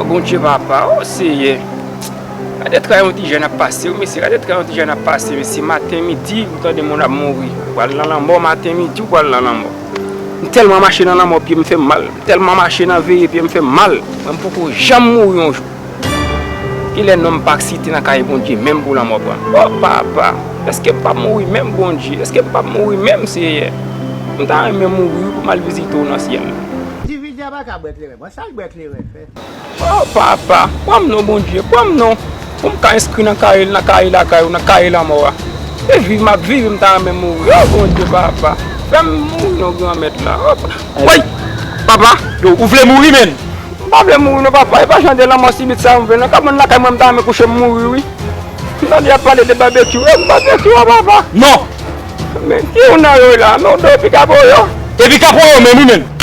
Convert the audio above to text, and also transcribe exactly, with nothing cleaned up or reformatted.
Bondye papa, o Seyè. Gade tray yon ti jèn ap pase, wi, mesye. Gade tray yon ti jèn ap pase, mesye. Maten, midi, ou tande moun ap mouri. Ou pral nan lanmò, maten, midi, ou pral nan lanmò. M tèlman mache nan lanmò, pye m fè m mal. M tèlman mache nan veye, pye m fè m mal. Mwen, m poko janm mouri yon jou. Kilè non m pa site nan kay Bondye, menm pou lanmò pran m? O papa, èske m p ap mouri menm, Bondye? Èske m p ap mouri menm, Seyè? M ta renmen mouri, wi, pou m al vizite w nan syèl la. Dividi a pa ka bwè kleren. Bon, sa l bwè kleren fè? O papa, pran m non, Bondye, pran m non. Pou m ka enskri nan kaye, nan kaye lakay ou, nan kaye lanmò a. Se viv m ap viv, m ta renmen mouri. O Bondye, papa, fè m mouri non, Granmèt la. O pa-, woy! Papa! Yo, ou vle mouri, menn? M pa vle mouri non, papa. E pa jan de lanmò sibit sa m vle non. Ka mwen lakay mwen, m ta renmen kouche m mouri, wi. M tande y ap pale de babekyou. E babekyou a, papa? Non! Men ki ou nan yo la? Men ou do epi kapo yo? Epi kapo yo menm, wi, menn.